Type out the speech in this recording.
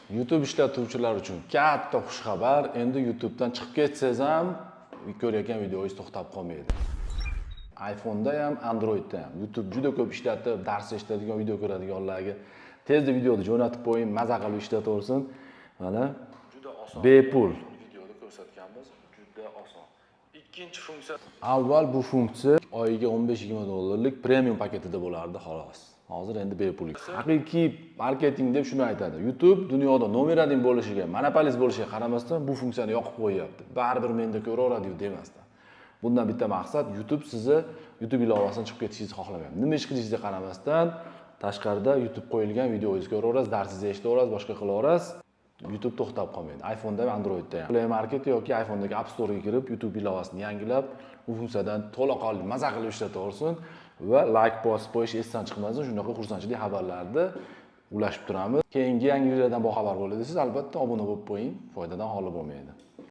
YouTube ishlatuvchilar uchun katta xushxabar: endi YouTubedan chiqib ketsangiz ham, ko'rayotgan videongiz to'xtab qolmaydi. iPhone'da ham, Androidda ham YouTube juda ko'p ishlatib, dars eshitadigan, video ko'radiganlarga tezda videoni jo'natib qo'ying, maza qilib ishlataversin. Mana, Juda oson. bepul. Videoda ko'rsatganmiz, juda oson. Ikkinchi funksiya. Avval bu funksiya oyiga 15-20 dollarlik premium paketida bo'lardi, xolos. Hozir endi bepul. Haqiqiy marketing deb shuni aytadi. YouTube dunyoda номер один bo'lishiga, monopolist bo'lishiga qaramasdan, bu funksiyani yoqib qo'yyapti. Baribir menda ko'raveradi demasdan. Bundan bitta maqsad: YouTube sizni YouTube ilovasidan chiqib ketishingizni xohlamayapti. Nima ish qilishingizga qaramasdan, tashqarida YouTube qo'yilgan videongizni ko'raverasiz, darsingizni eshitaverasiz, boshqa qilaverasiz. YouTube to'xtab qolmaydi. iPhone'da ham, Androidda ham. Play Market yoki iPhone'dagi App Store'ga kirib, YouTube ilovasini yangilab, bu funksiyadan to'laqonli maza qilib ishlataversin va like bosib qo'yish esdan chiqmasin. Shunaqa xursandchilik xabarlarni ulashib turamiz. Keyingi yangiliklardan boxabar bo'lasiz. Albatta obuna bo'lib qo'ying, foydadan xoli bo'lmaydi.